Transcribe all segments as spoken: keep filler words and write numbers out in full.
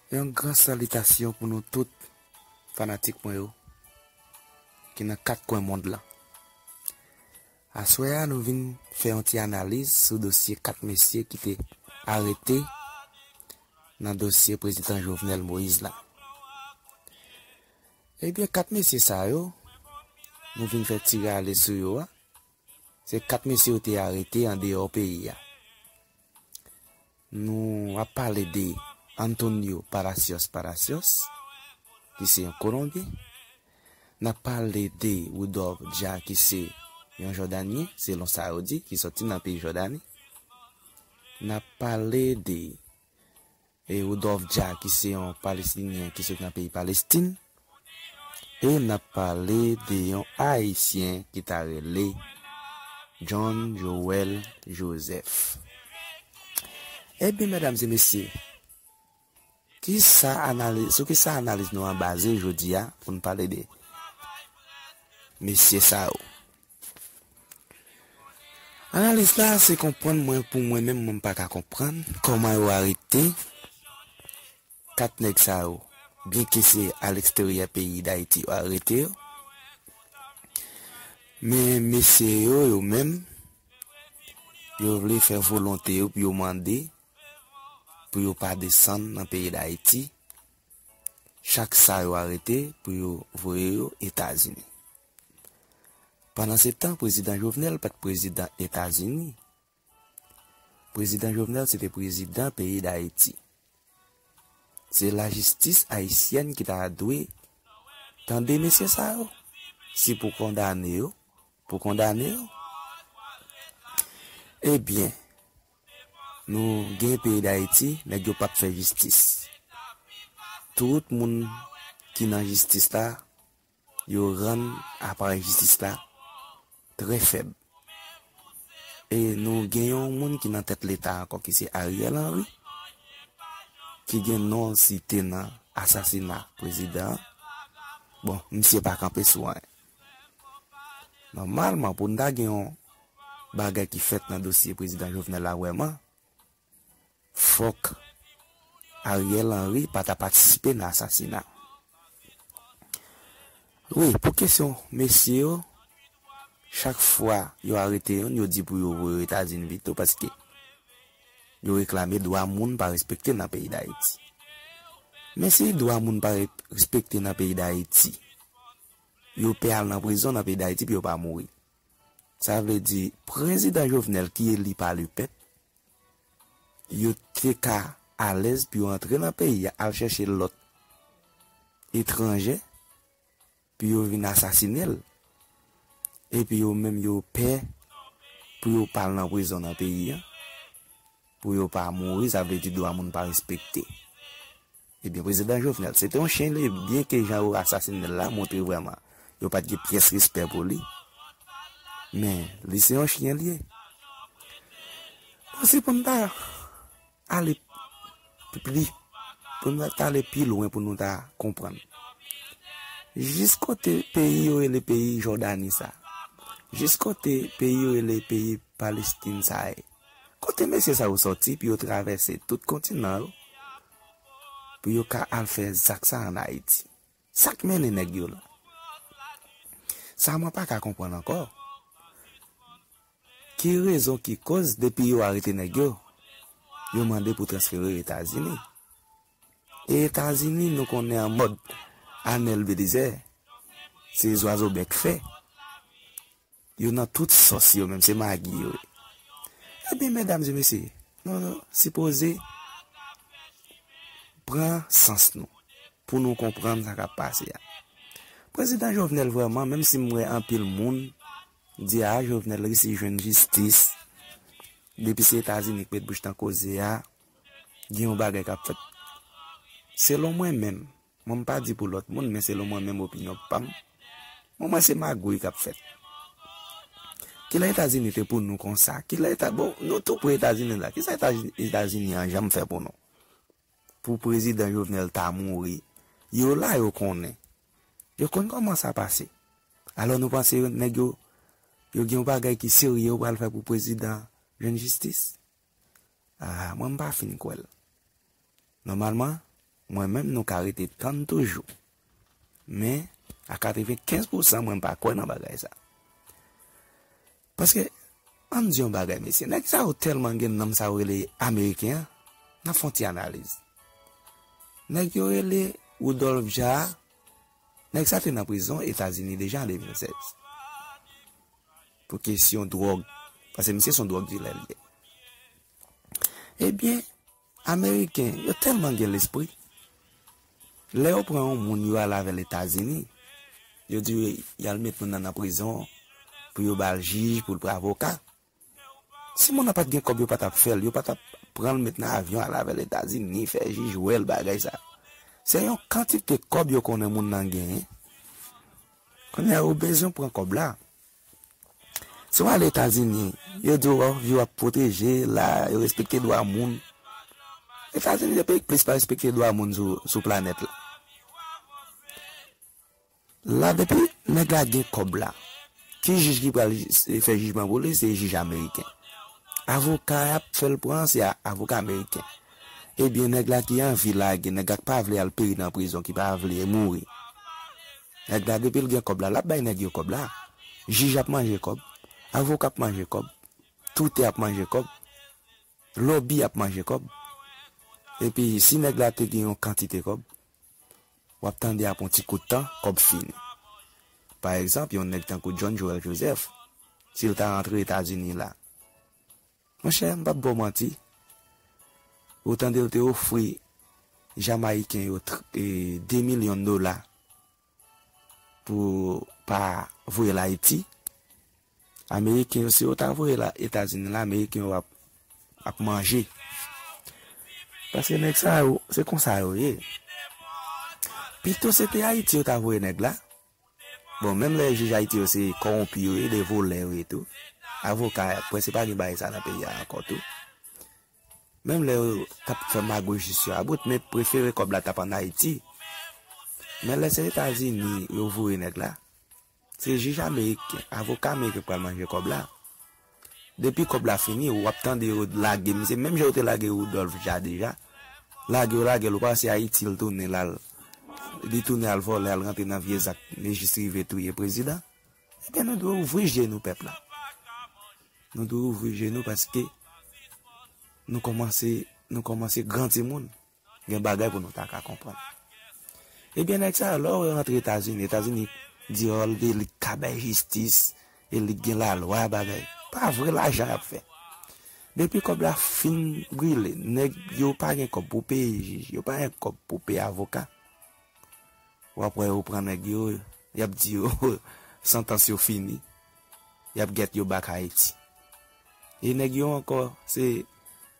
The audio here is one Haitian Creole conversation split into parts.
Yon gran salitasyon pou nou tout fanatik mwen yo ki nan kat kwen mond lan. Aswè a nou vin fè yon ti analiz sou dosye kat mesye ki te arete nan dosye prezidan Jovenel Moïse la. Ebyen, kat mesye sa yo, nou vin fè ti rale sou yo a, se kat mesye yo te arete andeyò peyi a. Nou ap pale de Antonio Palacios Palacios, ki se yon Kolonbyen. N ap pale de Rudolph Dia, ki se yon Jòdanyen, selon sa yo di, ki soti nan peyi Jòdani. N ap pale de e Rudolph Dia, ki se yon Palestinyen ki soti nan peyi Palestin. E n ap pale de yon Ayisyen ki ta rele John Joel Joseph. Ebyen, medam e mesye, ki sa analiz, sou ki sa analiz nou an baze jodi a pou n pale de mesye sa yo? Analiz la se konprann mwen, pou mwen menm, mwen pa ka konprann kòman yo arete kat nèg sa yo, byenke se aleksteryè peyi Dayiti yo arete yo. Men mesye yo, yo menm, yo vle fè volonte yo pou yo mande pou yo pa desann nan peyi Dayiti. Chak sa yo arete pou yo voye yo Etazini. Pandansetan, prezidan Jovenel pa t prezidan Etazini. Prezidan Jovenel se te prezidan peyi Dayiti. Se lajistis ayisyèn ki ta dwe tande mesye sa yo. Si pou kondane yo, pou kondane yo. Ebyen, nou gen peyi Dayiti, nèg yo p ap fè jistis. Tout moun ki nan jistis la, yo rann aparèy jistis la trè fèb. E nou gen yon moun ki nan tèt Leta ankò, ki se Ariel Henry, ki gen non l site nan asasina prezidan an. Bon, misye pa kanpe sou anyen. Nòmalman, pou n ta gen yon bagay ki fèt nan dosye prezidan Jovenel la vrèman, fòk Ariel Henry pa ta patisipe nan asasina. Wi, pou kesyon mesye yo, chak fwa yo arete youn, yo di pou yo voye yo Etazini pito, paske yo reklame dwa moun pa respekte nan peyi Dayiti. Men si dwa moun pa re- respekte nan peyi Dayiti, yo pè al nan prizon nan peyi Dayiti pou yo pa mouri. Sa vle di, prezidan Jovenel ki eli pa lepèp, yo te ka alèz pou yo antre nan peyi a, al chèche lòt etranje, pou yo vin asasinen l. Epi yo menm yo pè pou yo pa al nan prizon nan peyi a, pou yo pa mouri, sa vle di dwa moun pa respekte. Ebyen, prezidan Jovenel, se te yon chen li ye, byenke jan yo asasinen l la montre vrèman yo pa t gen pyès respè pou li. Men, li se yon chen li ye. Bon, si pou n ta ale pli, pou n ta ale pi lwen pou nou ta konprann. Jis kote peyi yo rele peyi Jòdani sa, jis kote peyi yo rele peyi Palestin sa ye, kote mesye sa yo sòti pou yo travèse tout kontinan yo, pou yo ka al fè zak sa ann Ayiti? Sa k mennen nèg yo la? Sa mwen pa ka konprann ankò. Ki rezon ki koz depi yo arete nèg yo, yo mande pou transfere yo Etazini? E Etazini, nou konnen an mòd Arnel Belizaire, se zwazo bèk fè. Yo nan tout sòs yo menm, se magi yo ye. Ebyen, medam e mesye, nou sipoze pran sans nou pou nou konprann sa k ap pase a. Prezidan Jovenel vrèman, menm si m wè anpil moun di a, Jovenel resi jwenn jistis, depi se Etazini k met bouch nan koze a, gen yon bagay k ap fèt. Selon mwen menm, mwen m pa di pou lòt moun, men selon mwen menm opinyon pa m, mwen mwen se magouy k ap fèt. Kilè Etazini te pou nou konsa? Kilè Eta, bon, nou tou pre Etazini la. Kisa Eta- Etazini an janm fè pou nou? Pou prezidan Jovenel ta mouri. Yo la, yo konnen. Yo konn kòman sa pase. Alò nou panse yo, nèg yo, yo gen yon bagay ki serye yo pral fè pou prezidan jwenn jistis? Ah, mwen m pa fin kwè l. Nòmalman, Mwen menm, nou ka rete tann toujou. Men, a katrevenkenz pousan, mwen pa kwè nan bagay sa. Paske, ann di yon bagay, mesye, nèg sa yo tèlman gen nanm sa yo rele Ameriken an, n ap fè yon ti analiz. Nèg yo rele Rudolph Jah, nèg sa te nan prizon Etazini deja an de mil sèz. Pou kesyon dwòg. Paske misye se yon dwòg dilè li ye. Ebyen, Ameriken, yo tèlman gen lespri. Lè yo pran yon moun, yo al avè l Etazini, yo di y al met moun nan nan prizon pou yo ba l jij, pou l pran avoka. Si moun nan pa t gen kòb, yo pa t ap fè l, yo pa t ap pran l met nan avyon, al avè l Etazini, fè jij wè l, bagay sa. Se yon kantite kòb yo konnen moun nan genyen. Kounye a, yo bezwen pran kòb la. Si w al Etazini, yo di w, oh, vi w ap pwoteje, la, yo respekte dwa moun. Etazini se peyi k plis pa respekte dwa moun sou, sou planèt la. La, depi nèg la gen kòb la, ki jij ki pral fè jijman pou li? Se jij ameriken. Avoka y ap fè l pran, se a- avoka ameriken. Ebyen, nèg la ki anvi lage, nèg la k pa vle al peri nan prizon, ki pa vle mouri. Nèg la, depi l gen kòb la, l ap bay nèg yo kòb la. Jij ap manje kòb, avoka ap manje kòb, toutè ap manje kòb, lòbi ap manje kòb. Epi, si nèg la te gen yon kantite kòb, w ap tande apre yon ti kout tan, kòb fini. Pa egzanp, yon nèg tankou John Joel Joseph, si l ta rantre Etazini la, monchè, m p ap ba w manti, ou tande l te ofri Jamayiken yo tr- e, de milyon dola pou pa voye l Ayiti. Ameriken yo, si yo ta voye l Etazini la, Ameriken yo ap, ap manje. Paske nèg sa yo, se konsa yo ye. Pito se te Ayiti yo ta voye nèg la. Bon, menm lè jij Ayiti yo se kòwonpi yo ye, de vòlè yo ye tou. Avoka, prèske pa gen bagay sa nan peyi a ankò tou. Menm lè yo t ap fè magouy jis yo about, men prefere kòb la t ap ann Ayiti. Men lè se Etazini yo voye nèg la, se jij ameriken, avoka ameriken k pral manje kòb la. Depi kòb la fini, w ap tande yo lage misye, menm jan yo te lage Rudolph Jah deja. Lage yo lage l, ou pa wè se Ayiti l tounen l al. Li tounen al vòlè, al rantre nan vye zak, li jis rive touye prezidan. Ebyen, nou dwe ouvri je nou, pèp la. Nou dwe ouvri je nou paske nou kòmanse, nou kòmanse gran timoun. Gen bagay pou nou ta ka konprann. Ebyen, nèg sa yo, lè w rantre Etazini, Etazini di, oh, li, li ka bay jistis, e li gen lalwa, bagay. Pa vre, lajan y ap fè. Depi kòb la fin brile, nèg yo pa gen kòb pou peye jij, yo pa gen kòb pou peye avoka. W ap wè yo pran nèg yo, y ap di yo, santans yo fini. Y ap gèt yo bak Ayiti. E nèg yo ankò, se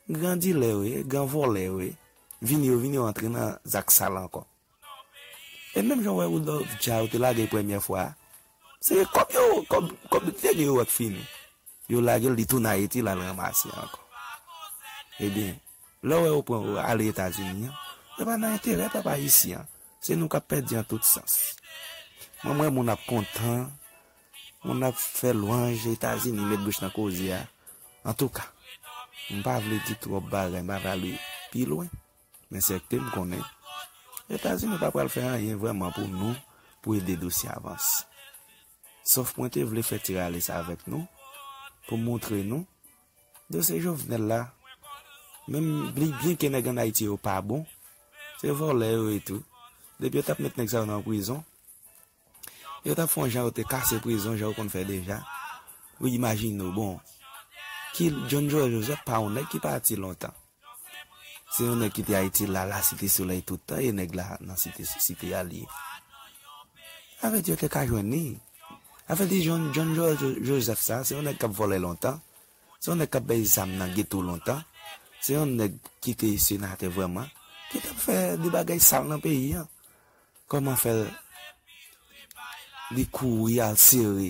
gran dilè yo ye, gran vòlè yo ye. Vini yo, vini yo antre nan zak sal ankò. E menm jan w wè Rudolph Jah yo te lage l premyè fwa a, se kòb yo, kòb, kòb li te gen yo wè k fini. Yo lage l, li tounen Ayiti, l al ranmase ankò. Ebyen, lè w wè yo pran yo ale Etazini an, se pa nan enterè pèp ayisyen an. Se nou k ap pèdi an tout sans. Mwen, m wè moun ap kontan, moun ap fè lwanj Etazini, met bouch nan koze a. Antouka, m pa vle di twòp bagay, m pa vle ale pi lwen. Men sèten m konnen Etazini pa pral fè anyen vrèman pou nou, pou ede dosye a avanse. Sòf mwen te vle fè ti rale sa avèk nou, pou montre nou, dosye Jovenel la, menm li byen ke nèg ann Ayiti yo pa bon, se vòlè yo ye tou. Depi yo t ap met nèg sa yo nan prizon, yo t ap fè yon jan yo te kase prizon, jan yo konn fè deja. Ou imajine w, bon, ki John Joel Joseph pa yon nèg ki pati lontan. Se yon nèg ki te Ayiti la, la Site Solèy tout tan, e nèg la nan Site, Site a li ye. Sa vle di yo te ka jwenn li. Sa vle di John, John Joel Jo- Joseph sa, se yon nèg k ap vòlè lontan. Se yon nèg k ap bay zam nan geto lontan. Se yon nèg ki te senatè vrèman. Ki t ap fè de bagay sal nan peyi an. Kòman fè l, li kouri al sere.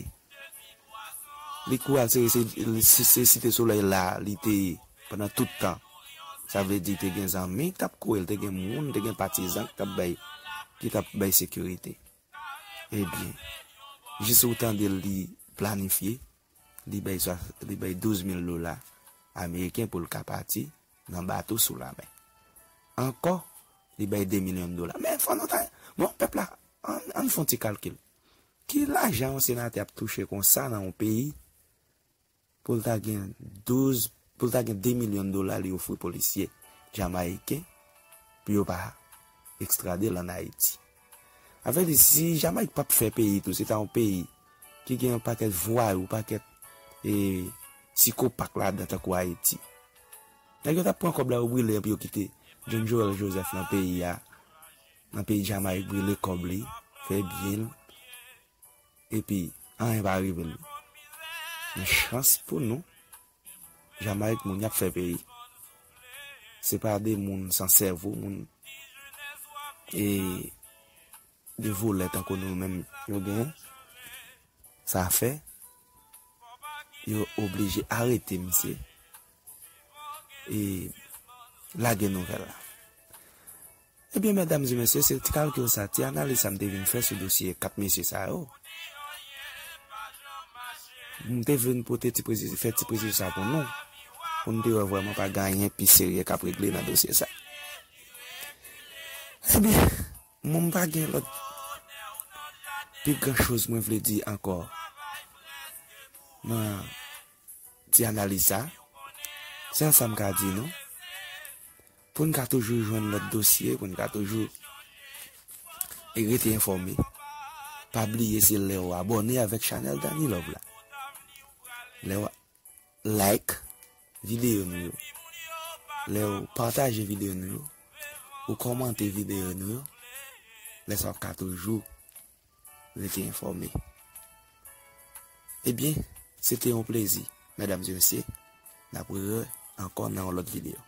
Li kouri al sere, se, se, se Site Solèy la, li te ye pandan tout tan. Sa vle di, te gen zanmi k t ap kouri l, te gen moun, te gen patizan k t ap bay, ki t ap bay sekirite. Ebyen, jis ou tande l, li planifye, li bay swa- li bay douz mil dola ameriken pou l ka pati nan bato sou lamè. Ankò, Li bay de milyon dola. Men fò nou ta, bon, pèp la, ann, ann fè yon ti kalkil. Ki lajan yon senatè ap touche konsa nan yon peyi pou l ta gen douz, pou l ta gen de milyon dola li ofri polisye jamayiken pou yo pa ekstrade l ann Ayiti? Sa vle di, si Jamayik p ap fè peyi tou, se ta yon peyi ki gen yon pakèt vwayou, pakèt e, sikopat ladan tankou Ayiti. Nèg yo t ap pran kòb la, yo brile, epi yo kite John Joel Joseph nan peyi a, nan peyi Jamayik, brile kòb li, fè byen l, epi anyen pa rive l. Men chans pou nou, Jamayik moun y ap fè peyi. Se pa de moun san sèvo, moun e de volè tankou nou menm yo genyen. Sa fè yo oblije arete misye e lage nouvèl la. Ebyen, medam e mesye, se ti kalkil sa, ti analiz sa m te vin fè sou dosye kat mesye sa yo. M te vin pote ti presi-, fè ti presizyon sa pou nou, pou n te wè vrèman pa gen anyen pi serye k ap regle nan dosye sa. Ebyen, mwen m pa gen lòt pi gran choz mwen vle di ankò nan ti analiz sa. Sèl sa m ka di nou, pou n ka toujou jwenn lòt dosye, pou n ka toujou e rete enfòme, pa bliye se lè w abòne avèk chanèl Dany Love la. Lè w like videyo nou yo, lè w pataje videyo nou yo, ou kòmante videyo nou yo, lè sa w ap ka toujou rete enfòme. Ebyen, se te yon plezi, medam e mesye. N ap rewè ankò nan yon lòt videyo.